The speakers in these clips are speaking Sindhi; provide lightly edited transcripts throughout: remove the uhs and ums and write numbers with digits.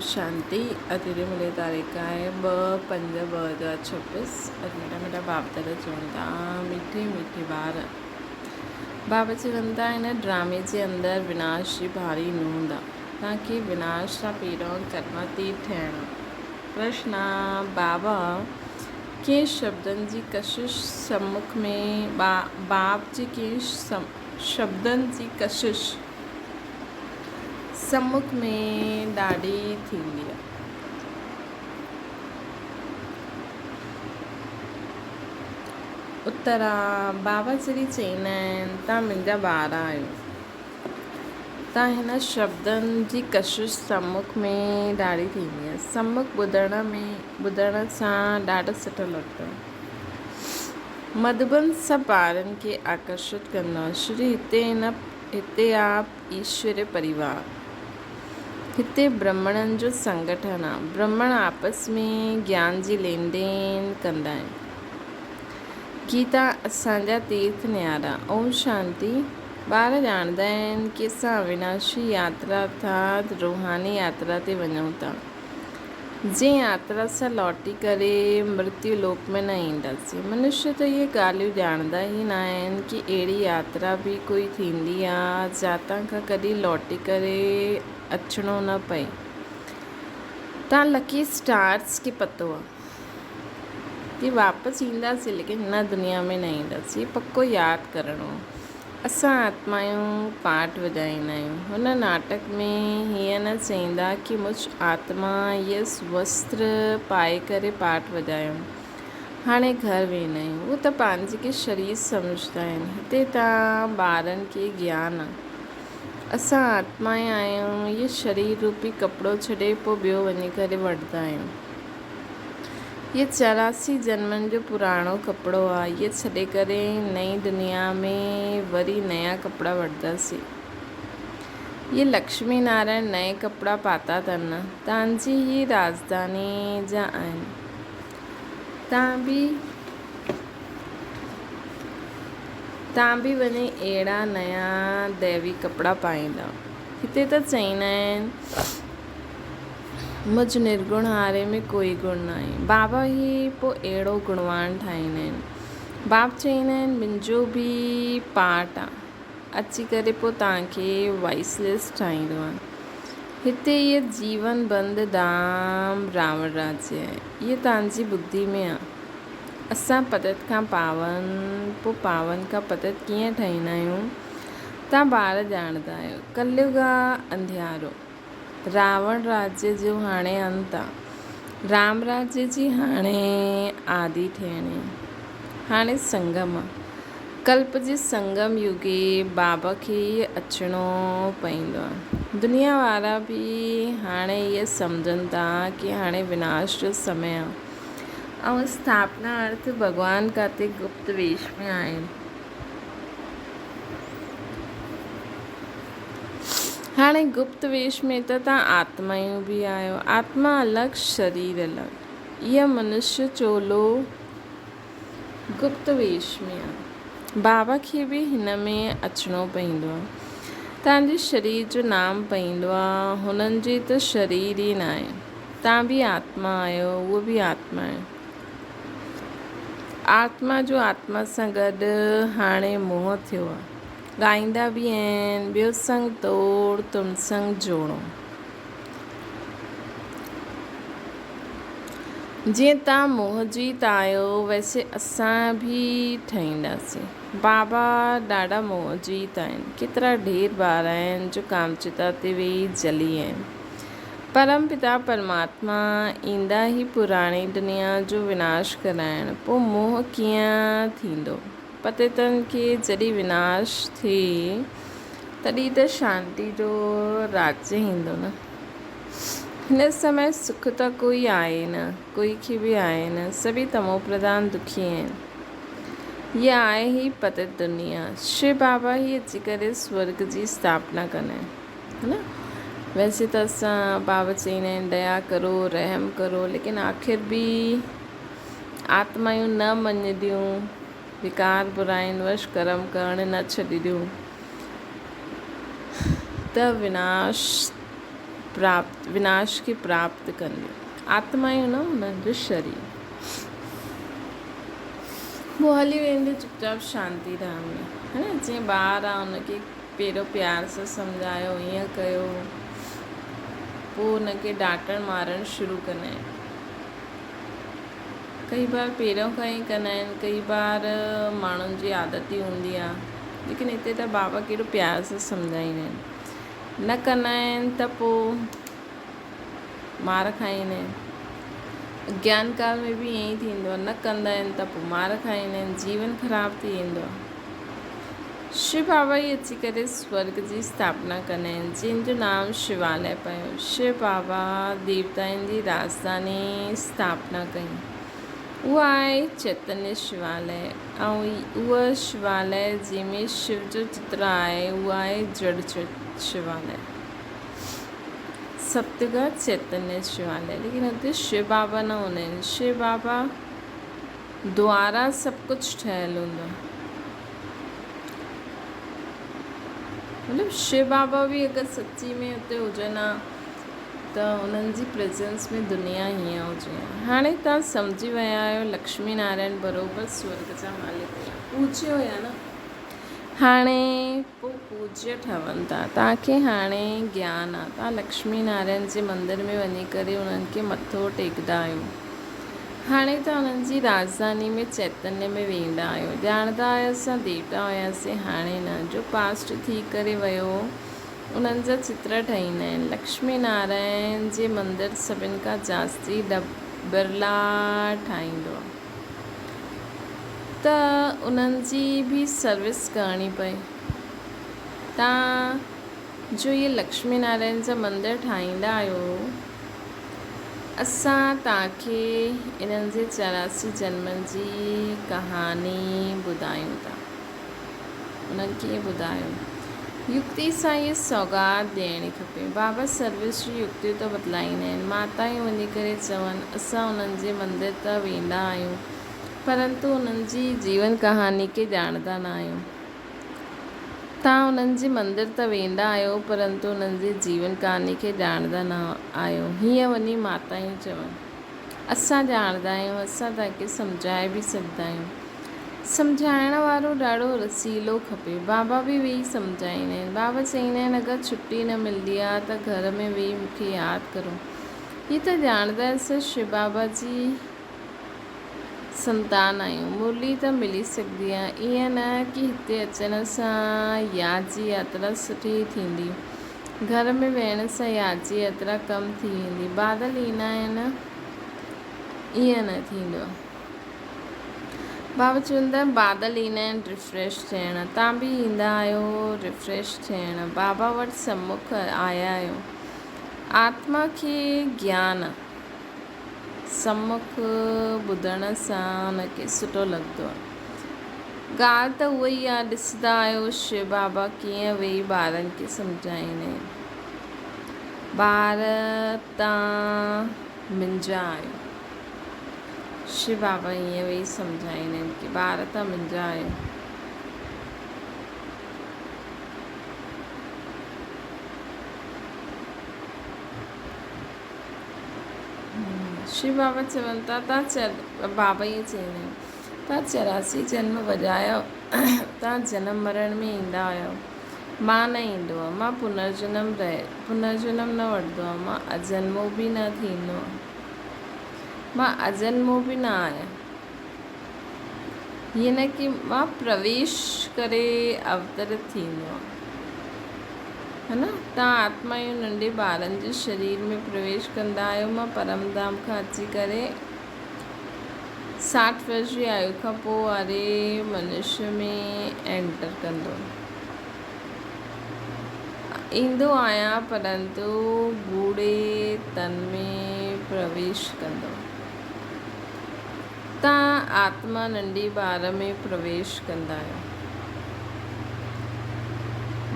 شانتي اڄ جي ملي تاريخ آهي 2/5/2026 اڄ مٺا مٺا باب دادا چون ٿا مٺي مٺي ٻار بابا چون ٿا هن ڊرامي جي اندر وناش جي ڀاري نوند آ توهان کي وناش سان پهريون ڪرماتيت ٿيڻو پرشن آ بابا ڪنهن شبدن جي ڪشش سمک ۾ باب جي ڪنهن شبدن جي ڪشش سمک ۾ ڏاڍي ٿيندي آ. اتر آ، بابا جڏهن چئيندا آهن تان منهنجا ٻار آهيو. تان هن شبدن جي ڪشش سمک ۾ ڏاڍي ٿيندي آ. سمک ٻڌڻ ۾ ٻڌڻ سان ڏاڍو سٺو لڳندو آ. مڌوبن سڀ ٻارن کي آڪرشت ڪندو آ. شري هتي هن هتي آ ايشوري پريوار. هتي برهمڻن جو سنگٺن آ. برهمڻ آپس ۾ گيان جي لين دين ڪندا آهن. گيتا اسان جا تيرٿ نيارا. اوم شانتي. ٻار ڄاڻندا آهن ڪي اسان اويناشي ياترا ارٿات روحاني ياترا تي وڃون ٿا. جنهن ياترا سان لوٽي ڪري مرتيو لوڪ ۾ نه اينداسين. منشيه ته اهي ڳالهيون ڄاڻندا ئي نه آهن ڪي اهڙي ياترا به ڪوئي ٿيندي آ جاتان کان ڪڏهن لوٽي ڪري اچڻو نه پئي. تان لڪي اسٽارز کي پتو آ ڪي واپس اينداسين ليڪن هن دنيا ۾ نه اينداسين. پڪو ياد ڪرڻو آ. اسان آتمائون پاٺ وڄائيندا آهيون. هن ناٽڪ ۾ هيئن نه چئيندا ڪي مجھ آتما يس وستر پائي ڪري پاٺ وڄايم. هاڻي گهر ويندا آهيون. هو ته پنهنجي کي شرير سمجهندا آهن. هتي ته ٻارن کي گيان آ. اسان آتمائين آهيون. هيء شرير روپي ڪپڙو ڇڏي پوء ٻيو وڃي ڪري وٺندا آهيون. هيء 84 جنمن جو پراڻو ڪپڙو آ. هيء ڇڏي ڪري نئين دنيا ۾ وري نيا ڪپڙا وٺنداسين. هيء لڪشمي نارائڻ نئين ڪپڙا پاتا اٿن. تان جي هي راڄڌاني جا آهن. تان به تان به وڃي اهڙا نيا ديوي ڪپڙا پائيندا. هتي ته چئيندا آهن. مجھ نرگڻ هاري ۾ ڪوئي گڻ ناهي. بابا هي پوء اهڙو گڻوان ٺاهيندا آهن. باپ چئيندا آهن منهنجو به پارٽ آ. اچي ڪري پوء توهان کي وائس ليس ٺاهيندو آ. هتي هيء جيون بند ڌام راوڻ راجيه آهي. هيء توهان جي ٻڌي ۾ آ. اسان پتت کان پاون پوء پاون کان پتت ڪيئن ٺهيندا آهيون توهان ٻار ڄاڻندا آهيو. ڪليگ آ انڌيارو. راوڻ راجيه جو هاڻي انت آ. رام راجيه جي هاڻي آدي ٿيڻي. هاڻي سنگم آ. ڪلپ جي سنگم يگي بابا کي ئي اچڻو پئيندو آ. دنيا وارا به هاڻي اهي سمجهن ٿا ڪي هاڻي وناش جو سمي آ ۽ اسٿاپنا ارٿ ڀڳوان ڪاتي گپت ويش ۾ آهن. هاڻي گپت ويش ۾ ته توهان آتمائون به آهيو. آتما الڳ، شرير الڳ. اهو منشيه چولو گپت ويش ۾ آهي. بابا کي به هن ۾ اچڻو پوندو آهي. توهان جي شرير جو نام پوندو آهي. هنن جي ته شرير ئي ناهي. توهان به آتما آهيو، اهو به آتما آهي. آتما جو آتما سان گڏ هاڻي موهه ٿيو آهي. ڳائيندا به آهن، ٻيو سنگ توڙ تم سنگ جوڙو. جيئن توهان موهجيت آهيو ويسي اسان به ٺهينداسين. بابا ڏاڍا موهجيت آهن. ڪيترا ڍير ٻار آهن جو ڪامچتا تي ويهي جلي آهن. پرم پتا پرماتما ايندا هي پراڻي دنيا جو وناش ڪرائڻ پوء موهه ڪيئن ٿيندو؟ پتيتن کي جڏهن وناش ٿئي تڏهن ته شانتي جو راجيه ايندو نه. هن سمي سک ته ڪوئي آهي نه، ڪوئي کي به آهي نه، سڀئي تمو پرڌان دکي آهن. هيء آهي هي پتيت دنيا. شو بابا ئي اچي ڪري سورڳ جي اسٿاپنا ڪندا آهن. ها نه؟ ويسي ته اسان بابا چئيندا آهن ديا ڪرو، رحم ڪرو، ليڪن آخر به آتمائون نه مڃنديون، وڪار براين وش ڪرم ڪرڻ نه ڇڏينديون ته وناش پراپت وناش کي پراپت ڪنديون. آتمائون نه انهن جو شرير. پوء هلي وينديون چپ چاپ شانتي ڌام ۾. ها نه جيئن ٻار آ ان کي پهريون پيار سان سمجهايو ائين ڪيو پوء ان کي ڊاٽڻ مارڻ شروع ڪندا آهن. ڪئي بار پهريون کان ئي ڪندا آهن ڪئي بار ماڻهن جي عادت ئي هوندي آ ليڪن هتي ته بابا ڪيڏو پيار سان سمجهائيندا آهن نه ڪندا آهن ته پوء مار کائيندا آهن اگيان ڪال ۾ به ائين ئي ٿيندو آهي نه ڪندا آهن ته پوء مار کائيندا آهن جيون خراب ٿي ويندو آهي شو بابا ئي اچي ڪري سورگ جي اسٿاپنا ڪندا آهن جنهن جو نام شواليه پيو. شو بابا ديوتائن جي راڄڌاني اسٿاپنا ڪئي. اها آهي چيتنيه شواليه ۽ اها شواليه جنهن ۾ شو جو چتر آهي اها آهي جڙ شواليه. ستيوگا چيتنيه شواليه ليڪن اتي شو بابا نه هوندا آهن. شو بابا دوارا سڀ ڪجهه ٺهيل هوندو آهي. مطلب شو بابا به اگر سچي ۾ اتي هجن ها ته انهن جي پريزنس ۾ دنيا هيئن هجي ها. هاڻي توهان سمجهي ويا آهيو لڪشمي نارائڻ بروبر سورڳ جا مالڪ هيا. پوجيه هيا نه. هاڻي پوء پوجيه ٺهن ٿا. توهان کي هاڻي گيان آ. توهان لڪشمي نارائڻ جي مندر ۾ وڃي ڪري انهن کي مٿو ٽيڪدا آهيو. هاڻي ته انهن جي راڄڌاني ۾ چيتنيه ۾ ويندا آهيو. ڄاڻندا آهيو اسان ديوتا هياسين هاڻي نه. جو پاسٽ ٿي ڪري ويو هو انهن جا چتر ٺهيندا آهن. لڪشمي نارائڻ جي مندر سڀن کان جاستي برلا ٺاهيندو آهي ته انهن جي به سروس ڪرڻي پئي. تان جو اهي لڪشمي نارائڻ جا مندر ٺاهيندا آهيو. اسان توهان کي انهن جي 84 جنمن جي ڪهاڻي ٻڌايون ٿا. انهن کي ائين ٻڌايو. يڪتي سان اهي سوغات ڏيڻي کپي. بابا سروس جون يڪتيون ته بدلائيندا آهن. ماتائون وڃي ڪري چون، اسان انهن جي مندر ته ويندا آهيون، پرنتو انهن جي جيون ڪهاڻي کي ڄاڻندا نه آهيون. توهان انهن جي مندر ته ويندا آهيو، پرنتو انهن جي جيون ڪهاڻي کي ڄاڻندا نه آهيو. هيئن وڃي ماتائون چون. اسان ڄاڻندا آهيون، اسان توهان کي سمجهائي به سگهندا آهيون. سمجهائڻ وارو ڏاڍو رسيلو کپي. بابا به ويهي سمجهائيندا آهن. بابا چئيندا آهن، اگر ڇٽي نه ملندي آهي ته گهر ۾ ويهي مون کي ياد ڪرو. هي ته ڄاڻندا آهن اسان شو بابا جي سنتان آهيون. مرلي ته ملي سگهندي آهي. ائين نه ڪي هتي اچڻ سان ياد جي ياترا سٺي ٿيندي. گهر ۾ ويهڻ سان ياد جي ياترا ڪم ٿي ويندي. بادل ايندا آهن ائين نه ٿيندو آهي. بابا چوندا آهن بادل ايندا آهن ريفريش ٿيڻ. تان به ايندا آهيو ريفريش ٿيڻ. بابا وٽ سمک آيا آهيو. آتما کي گيان. سمک ٻڌڻ سان ان کي سٺو لڳندو آهي. ڳالهه ته اها ئي آهي، ڏسندا آهيو شو بابا ڪيئن ويهي ٻارن کي سمجهائيندا آهن. ٻار تان منهنجا آهيو. شو بابا ائين ويهي سمجهائيندا آهن ڪي ٻار تان منهنجا آهيو. شو بابا چون ٿا تان بابا ائين چوندا آهن تان 84 جنم وڄايو تان جنم مرڻ ۾ ايندا آهيو مان نه ايندو آهيان مان پنرجنم رهي پنرجنم نه وٺندو آهيان مان اجنمو به نه ٿيندو آهيان مان اجنمو به نه آهيان هيئن نه ڪي مان پرويش ڪري اوترت ٿيندو آهيان. ها نه؟ توهان آتمائون ننڍي ٻارن جي شرير ۾ پرويش ڪندا آهيو. مان پرم ڌام کان اچي ڪري 60 ورش جي آيو کان پوء واري منشيء ۾ اينٽر ڪندو ايندو آهيان پرنتو گوڙي تن ۾ پرويش ڪندو. تان آتما ننڍي ٻار ۾ پرويش ڪندا آهيو.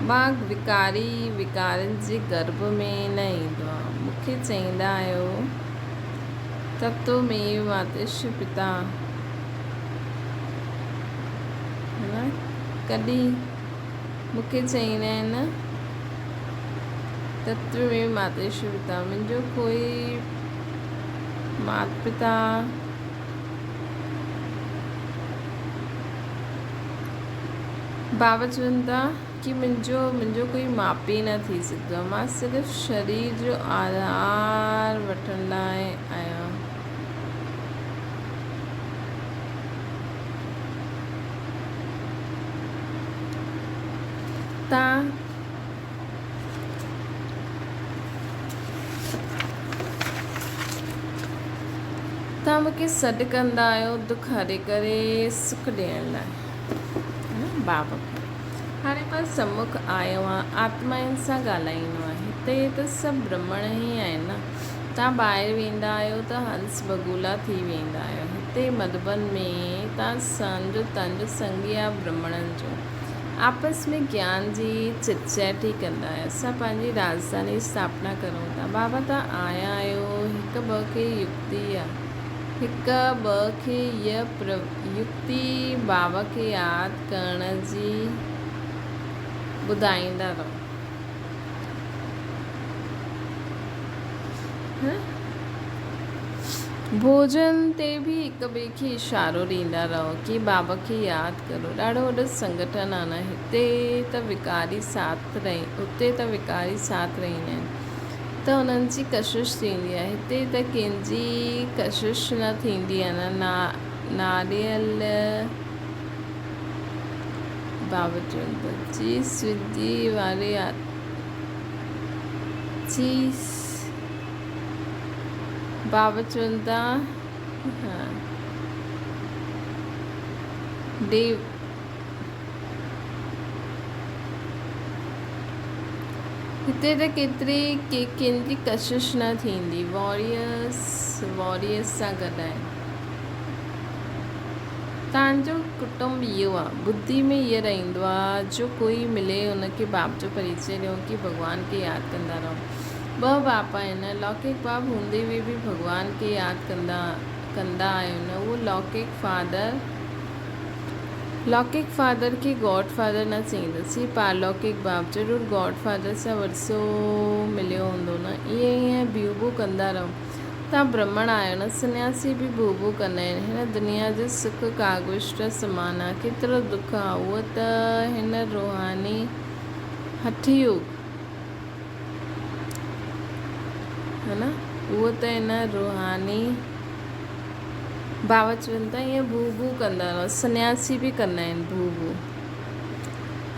مان وڪاري وڪارن جي گرڀ ۾ نه ايندو آهيان. مون کي چئيندا آهيو ته تو ميو ماتش پتا ڪڏهن مون کي چئيندا آهن. تتو ۾ ماترشري پتا، منهنجو ڪوئي مات پتا بابا چون ٿا ڪي منهنجو منهنجو ڪوئي ماء پيء نه ٿي سگهندو آهي، مان صرف شرير جو آڌار وٺڻ لاء آهيان. تان توهان مون کي سڏ ڪندا آهيو دک هري ڪري سک ڏيڻ لاء. بابا کي هاڻي مان سمک آيو آهيان، آتمائن سان ڳالهائيندو آهيان. هتي ته سڀ برهمڻ ئي آهن نه. توهان ٻاهر ويندا آهيو ته هنس بگولا ٿي ويندا آهيو. هتي مڌوبن ۾ توهان سان جو تن جو سنگي آهي برهمڻن جو. آپس ۾ گيان جي چٽ چيٽ ئي ڪندا آهيو. اسان پنهنجي راڄڌاني اسٿاپنا ڪرون ٿا. بابا توهان آيا آهيو هڪ ٻه کي يڪتي آ. هڪ ٻه کي ي يڪتي بابا کي ياد ڪرڻ جي ٻڌائيندا رهو. ڀوڄن تي به هڪ ٻئي کي اشارو ڏيندا رهو ڪي بابا کي ياد ڪرو. ڏاڍو وڏو سنگٺن آ نه هتي ته وڪاري ساٿ رهي اتي ته وڪاري ساٿ رهندا آهن ته انهن جي ڪشش ٿيندي آهي هتي ته ڪنهن جي ڪشش نه ٿيندي آهي نه ناريل بابا چون ٿا جي سڌي واري جي بابا چون ٿا ها ڊي هتي ته ڪيتري ڪنهن جي ڪشش نه ٿيندي واريئرس واريئرس سان گڏ آهن. تان جو ڪٽنب اهو آ، ٻڌي ۾ اهو رهندو آ، جو ڪوئي ملي ان کي باپ جو پريچي ڏيو ڪي ڀڳوان کي ياد ڪندا رهو. ٻه باپ آهن، لوڪڪ باپ هوندي هوئي به ڀڳوان کي ياد ڪندا ڪندا آهيو نه، اهو لوڪڪ فادر لوڪڪ فادر کي گاڊ فادر نه چئيندس، هي پارلوڪڪ باپ ضرور گاڊ فادر سان ورثو مليو هوندو نه، ائين ائين ڀيو ڀو ڪندا رهو. توهان برهمڻ آهيو نه، سنياسي به ڀو ڀو ڪندا آهن. هن دنيا جو سک ڪاغوشٽ سمان آ، ڪيترو دک آ، اهو ته هن روحاني هٺ يوگ ها نه، اهو ته هن روحاني ڀاو چون ٿا ائين ڀو ڀو ڪندا رهو، سنياسي به ڪندا آهن ڀو ڀو.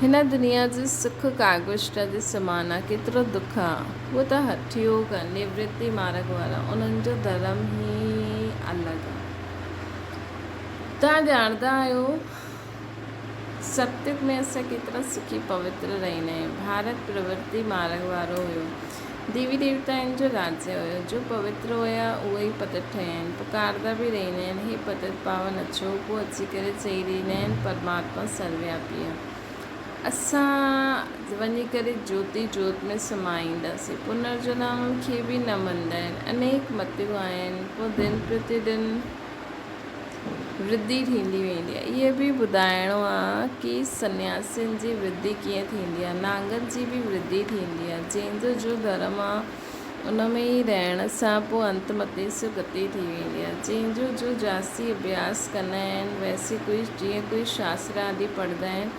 هن دنيا جو سک ڪاغوشٽ جي سمان آ، ڪيترو دک آ. اهو ته هٺ يوگ آ، نورتي مارڳ وارا، انهن جو ڌرم ئي الڳ آ. توهان ڄاڻندا آهيو ستيوگ ۾ اسان ڪيترا سکي پوتر رهندا آهيون. ڀارت پرورتي مارڳ وارو هيو. ديوي ديوتائن جو راجيه هيو. جو پوتر هيا اهي ئي پتت ٺهيا آهن. پڪاردا به رهندا آهن، هي پتت پاون اچو. پوء اچي ڪري چئي ڏيندا آهن، پرماتما سروياپي آهي. اسان وڃي ڪري جوتي جوت ۾ سمائينداسين. پنرجنم کي به نه مڃندا آهن. انيڪ متيون آهن. پوء دن پرتي دن ورڌي ٿيندي ويندي آهي. اهو به ٻڌائڻو آهي ڪي سنياسين جي ورڌي ڪيئن ٿيندي آهي. نانگن جي به ورڌي ٿيندي آهي. جنهن جو جو ڌرم آهي ان ۾ ئي رهڻ سان پوء انت متي سو گتي ٿي ويندي آهي. جنهن جو جو جاستي اڀياس ڪندا آهن ويسي ڪوئي جيئن ڪوئي شاستر آدي پڙهندا آهن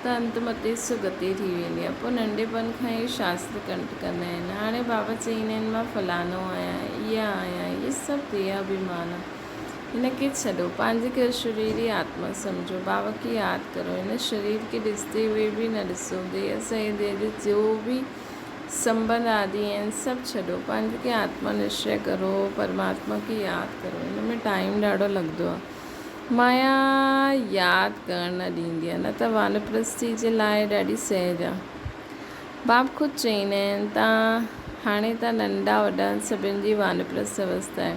ته انت متي سو گتي ٿي ويندي آهي. پوء ننڍپڻ کان ئي شاستر ڪنٺ ڪندا آهن. هاڻي بابا چئيندا آهن مان فلاڻو آهيان، اها آهيان، اهي سڀ ديهه اڀيمان آهي. هن کي ڇڏو، پنهنجي کي اشريري آتما سمجهو، بابا کي ياد ڪرو، هن شرير کي ڏسندي هوئي به نه ڏسو، ديهه سهت ديهه جي جو به سنٻنڌ آدي آهن، سڀ ڇڏو، پنهنجي کي آتما نشچي ڪرو، پرماتما کي ياد ڪرو، هن ۾ ٽائيم ڏاڍو لڳندو آهي، مايا ياد ڪرڻ نه ڏيندي آهي، نه ته وانپرستي جي لاء ڏاڍي سهج آهي. باپ خود چئيندا آهن ته هاڻي ته ننڍا وڏا سڀن جي وانپرست اوستا آهي.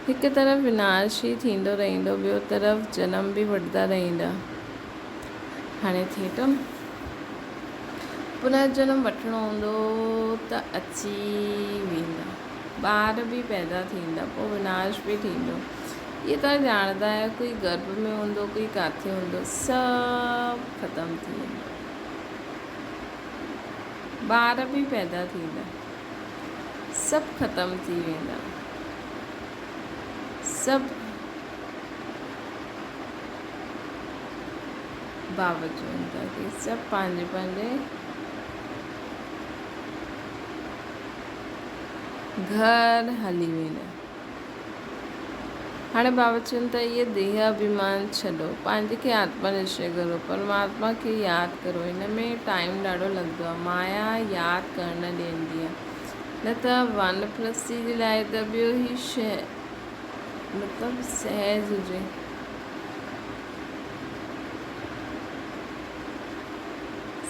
هڪ طرف وناش ئي ٿيندو رهندو، ٻيو طرف جنم به وٺندا رهندا. هاڻي ٿئي ٿو نه. پنرجنم وٺڻو هوندو ته اچي ويندا. ٻار به پيدا ٿيندا، پوء وناش به ٿيندو. اهي توهان ڄاڻندا آهيو، ڪوئي گرڀ ۾ هوندو، ڪوئي ڪاٿي هوندو، سڀ ختم ٿي ويندو. ٻار به پيدا ٿيندا، سڀ ختم ٿي ويندا، سڀ بابا چون ٿا ڪي سڀ پنهنجي پنهنجي گهر هلي ويندا. هاڻي بابا چون ٿا اهي ديهه اڀيمان ڇڏو، پنهنجي کي آتما نشچي ڪرو، پرماتما کي ياد ڪرو. هن ۾ ٽائيم ڏاڍو لڳندو آهي، مايا ياد ڪرڻ نه ڏيندي آهي، نه ته وانپرستي جي لاء ته ٻيو هي شيء مطلب سهج هجي.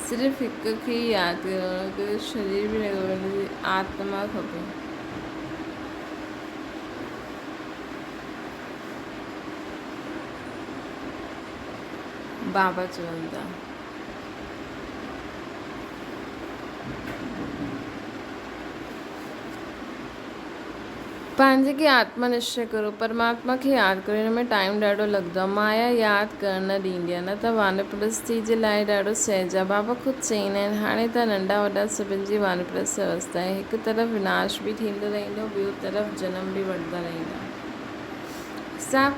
صرف هڪ کي ئي ياد ڪرڻو، هن کي ته شرير به نه کپي، هن کي آتما کپي. بابا چون ٿا. پنهنجي کي آتما نشچي ڪرو، پرماتما کي ياد ڪرو، هن ۾ ٽائيم ڏاڍو لڳندو آهي، مايا ياد ڪرڻ نه ڏيندي آهي، نه ته وانپرستي جي لاء ڏاڍو سهج آهي، بابا خود چئيندا آهن، هاڻي ته ننڍا وڏا سڀن جي وانپرست اوستا آهي، هڪ طرف وناش به ٿيندو رهندو، ٻيو طرف جنم به وٺندا رهندا. حساب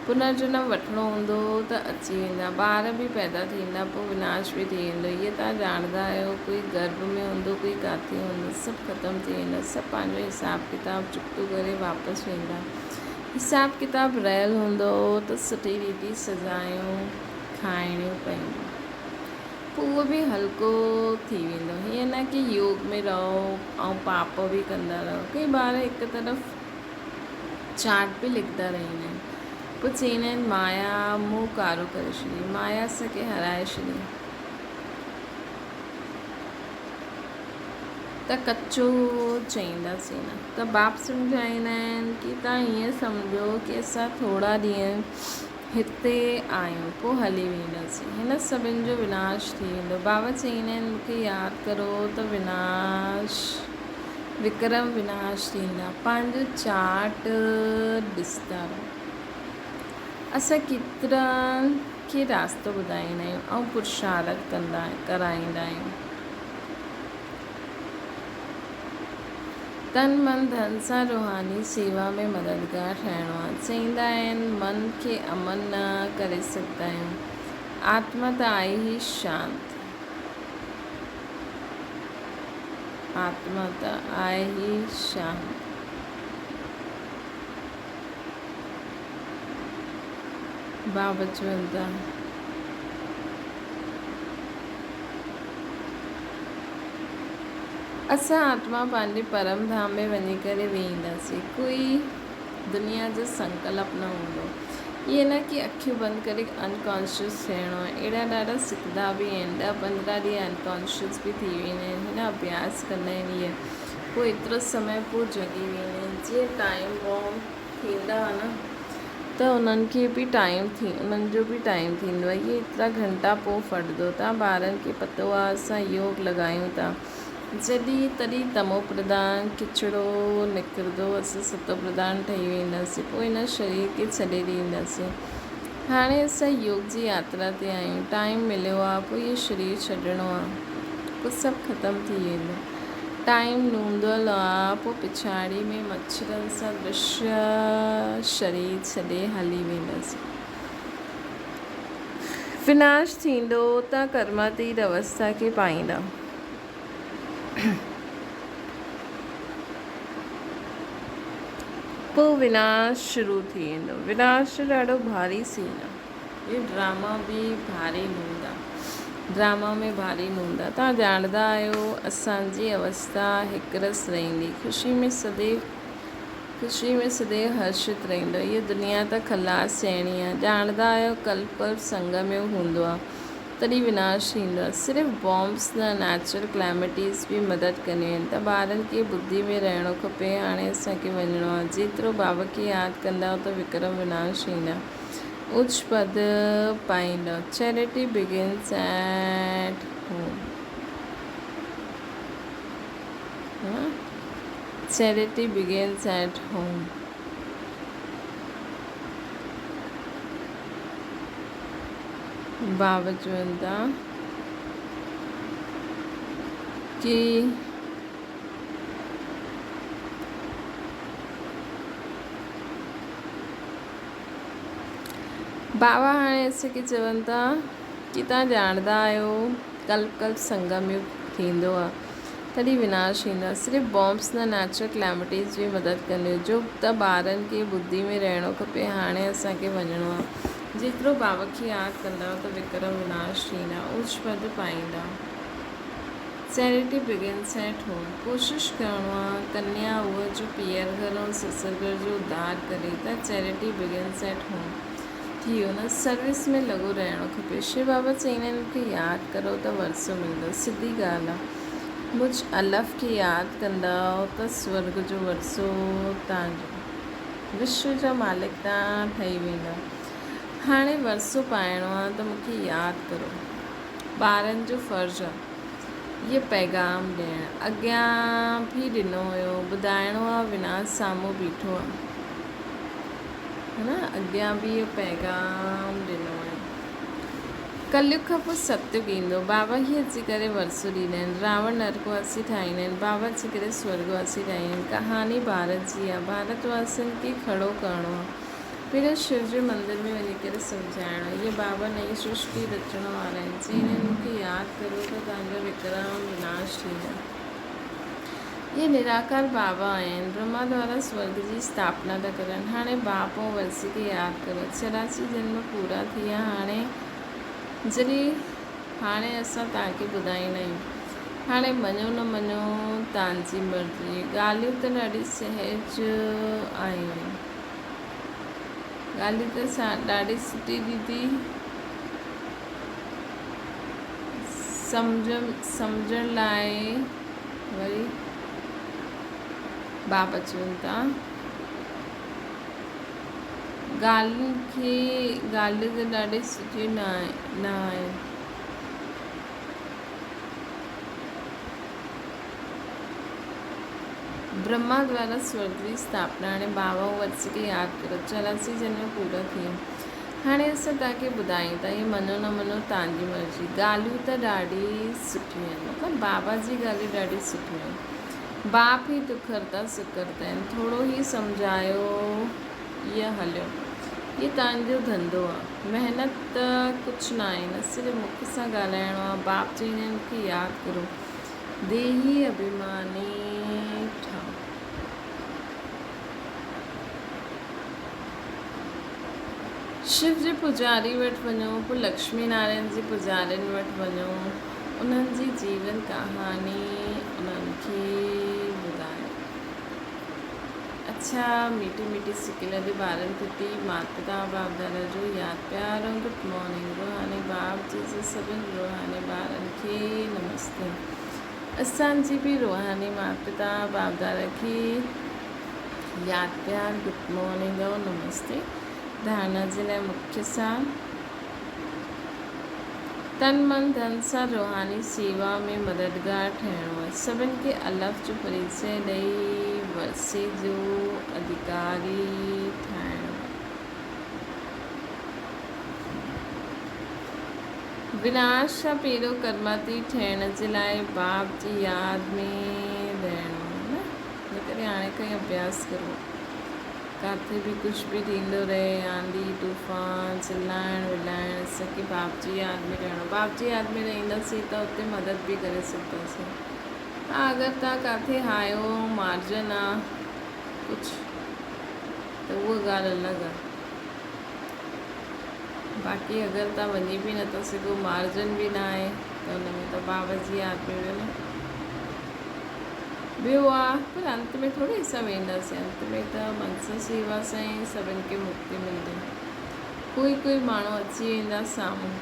پنرجنم وٺڻو هوندو ته اچي ويندا، ٻار به پيدا ٿيندا، پوء وناش به ٿي ويندو. هيء توهان ڄاڻندا آهيو، ڪوئي گرڀ ۾ هوندو، ڪوئي ڪاٿي هوندو، سڀ ختم ٿي ويندا، سڀ پنهنجو حساب ڪتاب چڪتو ڪري واپس ويندا. حساب ڪتاب رهيل هوندو ته سٺي ريتي سزايون کائڻيون پونديون. پوء اهو به هلڪو ٿي ويندو. هيئن نه ڪي يوگ ۾ رهو ۽ پاپ به ڪندا رهو. ڪي ٻار هڪ طرف چارٽ به لکندا رهندا آهن. پوء چئيندا آهن مايا منهن ڪارو ڪري ڇڏي، مايا اسان کي هارائي ڇڏي. ته ڪچو چئينداسين نه. ته باپ سمجهائيندا آهن ڪي توهان ائين سمجهو ڪي اسان ٿورا ڏينهن هتي آهيون پوء هلي وينداسين. هن سڀن جو وناش ٿي ويندو. بابا چئيندا آهن مون کي ياد ڪرو ته وناش وڪرم وناش ٿيندا. پنهنجو چارٽ ڏسندا رهو. اسان ڪيترن کي راستو ٻڌائيندا آهيون ۽ پرشارٿ ڪندا ڪرائيندا آهيون. تن من ڌن سان روحاني سيوا ۾ مددگار ٺهڻو آهي. چئيندا آهن من کي امن نه ڪري سگهندا آهيون. آتما ته آهي ئي شانت. آتما ته آهي ئي شانت. بابا چون ٿا. اسان آتما پنهنجي پرم ڌام ۾ وڃي ڪري ويهنداسين. ڪوئي دنيا جو سنڪلپ نه هوندو. ائين نه ڪي اکيون بند ڪري انڪانشس ٿيڻو آهي. اهڙا ڏاڍا سکندا به آهن. ڏهه پندرهن ڏينهن انڪانشس به ٿي ويندا آهن. هن اڀياس ڪندا آهن اهي. پوء ايترو سمي پوء جڳي ويندا آهن. جيئن ٽائيم بام ٿيندا ها نه ته انهن کي به ٽائيم ٿي انهن جو به ٽائيم ٿيندو آهي اهي ايترا گهنٽا پوء ڦٽندو تان ٻارن کي پتو آهي اسان يوگ لڳايون ٿا جڏهن تڏهن تمو پرڌان ڪچڙو نڪرندو اسان ستو پرڌان ٺهي وينداسين پوء هن شرير کي ڇڏي ڏينداسين هاڻي اسان يوگ جي ياترا تي آهيون ٽائيم مليو آهي پوء اهو شرير ڇڏڻو آهي پوء سڀ ختم ٿي ويندو ٽائيم نوندل آ پوء پڇاڙي ۾ مڇرن سان درشيه شرير ڇڏي هلي ويندس. وناش ٿيندو ته ڪرماتيت اوسٿا کي پائيندا. پوء وناش شروع ٿي ويندو. وناش جو ڏاڍو ڀاري سين آ. هي ڊراما به ڀاري هوندا. ڊراما ۾ ڀاري هوندا. توهان ڄاڻندا آهيو اسان جي اوستا هڪ رس رهندي. خوشي ۾ سديو خوشي ۾ سديو هرشت رهندو. هيء دنيا ته خلاص ٿيڻي آهي. ڄاڻندا آهيو ڪلپ ڪلپ سنگم يوگ هوندو آهي. تڏهن وناش ٿيندو آهي. صرف بامبس نه نيچرل ڪليمٽيز به مدد ڪنديون آهن ته ٻارن کي ٻڌي ۾ رهڻو کپي. هاڻي اسان کي وڃڻو آهي. جيترو بابا کي ياد ڪندائو ته وڪرم وناش ٿيندا. اچ پد پائيندؤ. Charity begins at home. Charity begins at home. بابا چون ٿا. ڪي بابا هاڻي اسان کي چون ٿا ڪي توهان ڄاڻندا آهيو ڪلپ ڪلپ سنگم يگ ٿيندو آهي تڏهن وناش ايندو آهي صرف بومبس نه نيچرل ڪليمٽيز به مدد ڪنديون جو ته ٻارن کي ٻڌي ۾ رهڻو کپي هاڻي اسان کي وڃڻو آهي جيترو بابا کي ياد ڪندا ته وڪرم وناش ٿيندا اوچ پد پائيندا. چيرٽي بگنس ايٽ هوم ڪوشش ڪرڻو آ ڪنيا اهو جو پيئر گهر ۽ سسر گهر جو اڌار ڪري ته چيرٽي بگنس ايٽ هوم ٿي ويو نه سروس ۾ لڳو رهڻو کپي شو بابا چئيندا آهن مونکي ياد ڪرو ته ورثو ملندو سڌي ڳالهه آ مجھ الف کي ياد ڪندؤ ته سورڳ جو ورثو تان جو وشو جا مالڪ تان ٺهي ويندؤ هاڻي ورثو پائڻو آ ته مونکي ياد ڪرو. ٻارن جو فرض آ اهي پيغام ڏيڻ. اڳيان به ڏنو هيو ٻڌائڻو آ وناس سامهون بيٺو آ نه اڳيان به اهو پيغام ڏنو هيو. ڪليگ کان پوء ستيگ ايندو. بابا هي اچي ڪري ورثو ڏيندا آهن. راوڻ نرڪ واسي ٺاهيندا آهن. بابا اچي ڪري سورڳ واسي ٺاهيندا آهن. ڪهاڻي ڀارت جي آ. ڀارت واسين کي کڙو ڪرڻو آ. پهريون شو جي مندر ۾ وڃي ڪري سمجهائڻو، اهي بابا نئين سرشٽي رچڻ وارا آهن، چئين آهن مون کي ياد ڪريو ته توهان جا وڪرم وناش ٿيندا. اهي نراڪار بابا آهن، برهما دوارا سورڳ جي اسٿاپنا ٿا ڪرن. هاڻي باپ ۽ ورثي کي ياد ڪريو. 84 جنم پورا ٿي ويا، هاڻي جڏهن هاڻي اسان توهان کي ٻڌائيندا آهيون. هاڻي مڃو نه مڃو توهان جي مرضي. ڳالهيون ته ڏاڍي سهج آيون آهن. ڳالهيون ته ڏاڍي سٺي ديدي سمجهڻ لاء وري باب اچن ٿا ڳالهين کي ڳالهيون ته ڏاڍي سٺيون نه آهن. برهما دوارا سورڳ جي اسٿاپنا هاڻي بابا اهو ورثي کي ياد ڪريو 84 جنم پورا ٿي ويا هاڻي اسان توهان کي ٻڌايون ٿا هي مڃو نه مڃو توهان جي مرضي ڳالهيون ته ڏاڍي سٺيون آهن مطلب بابا جي ڳالهيون ڏاڍي سٺيون آهن باپ هي دک هرتا سک هرتا آهن ٿورو هي سمجهايو يا هليو هي توهان جو ڌنڌو آهي محنت ته ڪجهه نه آهي نه صرف مک سان ڳالهائڻو آهي باپ چئيندا آهن مون کي ياد ڪرو ديهي اڀيماني ٺاهه. شو جي پوڄاري وٽ وڃو، پوء لڪشمي نارائڻ جي پوڄارين وٽ وڃو، انهن جي جيون ڪهاڻي انهن کي ٻڌايو. اڇا ميٺي ميٺي سڪيلڌي ٻارن پرتي مات پتا باپ دادا جو ياد پيار ۽ گڊ مارننگ روحاني باپ جي جي سڀن روحاني ٻارن کي نمستي اسان جي به روحاني مات پتا باپ دادا کي ياد پيار گڊ مارننگ ۽ نمستي ڌارنا جي لاء مکيه سار تن من ڌن سان روحاني سيوا ۾ مددگار ٺهڻو آهي. سڀن کي الف جو پريچئه ڏئي ورثي جو اڌڪاري ٺاهڻو آهي. وناش کان پهريون ڪرماتيت ٺهڻ جي لاء باپ جي ياد ۾ رهڻو آهي نه؟ ان ڪري هاڻي کان ئي اڀياس ڪرو. ڪاٿي به ڪجهه به ٿيندو رهي، آنڌي، طوفان، چلائڻ ولائڻ، اسان کي باپ جي ياد ۾ رهڻو. باپ جي ياد ۾ رهنداسين ته اتي مدد به ڪري سگهنداسين. ها اگر توهان ڪاٿي آهيو ۽ مارجن آ ڪجهه ته اها ڳالهه الڳ آ. باقي اگر توهان وڃي به نٿا سگهو، مارجن به نه آهي ته ان ۾ ته باب جي ياد ۾ ويو نه. ٻيو آ پر انت ۾ ٿوري اسان وينداسين انت ۾ ته منسا سيوا سان ئي سڀن کي مڪتي ملندي ڪوئي ڪوئي ماڻهو اچي ويندا سامهون.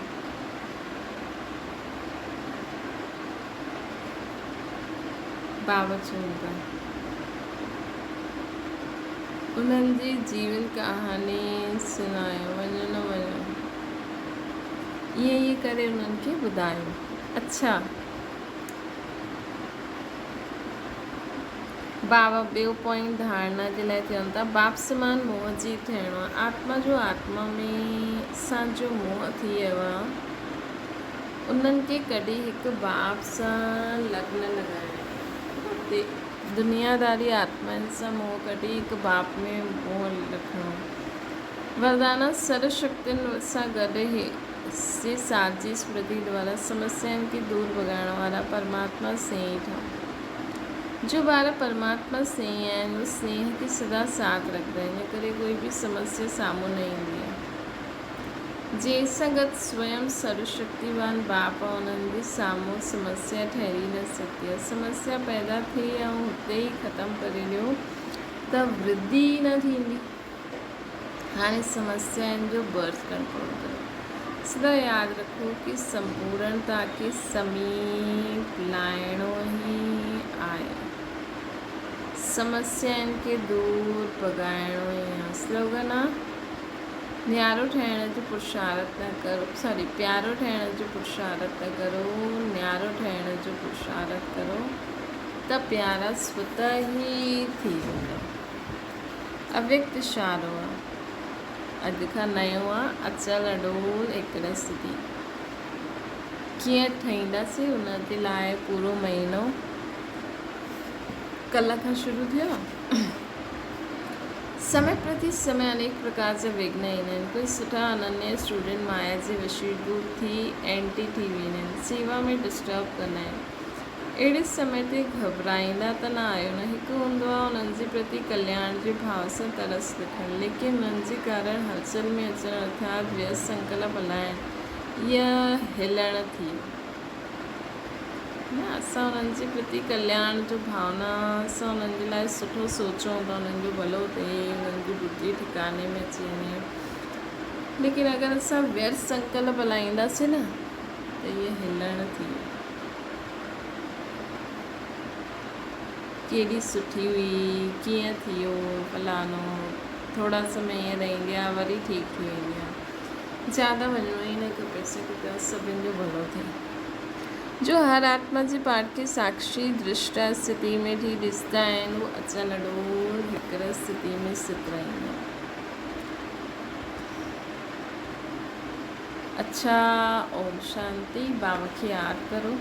بابا چون ٿا انهن جي جيون ڪهاڻي سڻايو وڃو نه وڃو ائين ائين ڪري انهن کي ٻڌايو اڇا بابا ٻيو پوائنٽ ڌارڻا جي لاء چون ٿا باپ سمان موهه جي ٿيڻو آهي آتما جو آتما ۾ سان جو موهه ٿي ويو آهي انهن کي ڪڍي هڪ باپ سان لگن لڳائڻ تي دنياداري آتمائن سان موهه ڪڍي هڪ باپ ۾ موهه رکڻو. وردانا سر شڪتين سان گڏ جي ساجي سمرتي دوارا سمسيائن کي دور ڀڳائڻ وارا پرماتما سنيهي ٺهو. جو ٻار پرماتما سنيهي آهن اهي سنيهه کي سدا ساٿ رکندا آهن ان ڪري ڪوئي به سمسيا سامهون نه ايندي آهي. جنهن سان گڏ سويم سروشڪتيوان باپ انهن جي سامهون سمسيا ٺهري نه سگهندي آهي. سمسيا پيدا ٿئي ۽ هتي ئي ختم ڪري ڏيو ته ورڌي ئي نه ٿيندي. هاڻي سمسيائن جو برٿ ڪنٽرول ڪريو. سدا ياد رکو ڪي سمپورڻتا کي سميپ لائڻو ئي آهي. سمسيائن کي دور ڀڳائڻو ئي آهي. سلوگن آهي. نيارو ٺهڻ جو پرشارٿ نه ڪرو سوري پيارو ٺهڻ جو پرشارٿ نه ڪرو نيارو ٺهڻ جو پرشارٿ ڪرو ته پيارا سوته ئي ٿي ويندؤ. اويڪت اشارو آ اڄ کان نيو آ اچل اڏول هڪڙي سڌي ڪيئن ٺهينداسين ان جي لاء پورو مهينو ڪلهه کان شروع ٿيو آ. سمي پرتي سمي انيڪ پرڪار جا وگهن ايندا آهن. ڪجهه سٺا اننيه اسٽوڊنٽ مايا جي وشيڀوت ٿي اينٽي ٿي ويندا آهن. سيوا ۾ ڊسٽرب ڪندا آهن. اهڙي سمي تي گهٻرائيندا ته نه آهيو نه. هڪ هوندو آهي انهن جي پرتي ڪلياڻ جي ڀاو سان ترس لکڻ. ليڪن انهن جي ڪارڻ هلچل ۾ اچڻ ارٿات ويس سنڪلپ هلائڻ يا هلڻ ٿي ويو. نه اسان انهن جي پرتي ڪلياڻ جو ڀاونا سان انهن جي لاء سٺو سوچون ته انهن جو ڀلو ٿئي انهن جي ٻڌي ٺڪاني ۾ اچي وڃي ليڪن اگر اسان ويرٿ سنڪلپ هلائينداسين نه ته اهي هلڻ ٿي ويندو. ڪيڏي سٺي هئي ڪيئن ٿي ويو فلاڻو ٿورا سمي ائين رهندي آهي وري ٺيڪ ٿي ويندي آهي. زياده وڃڻو ئي نه کپي سگهه ته سڀن جو ڀلو ٿئي. جو هر آتما جي پاٺ کي ساڪشي درشٽا اسٿتي ۾ ٺھي ڏسندا آهن، هو اچل اڏول هڪر اسٿتي ۾ اسٿت رهندا آهن. اڇا اوم شانتي بابا کي ياد ڪرو.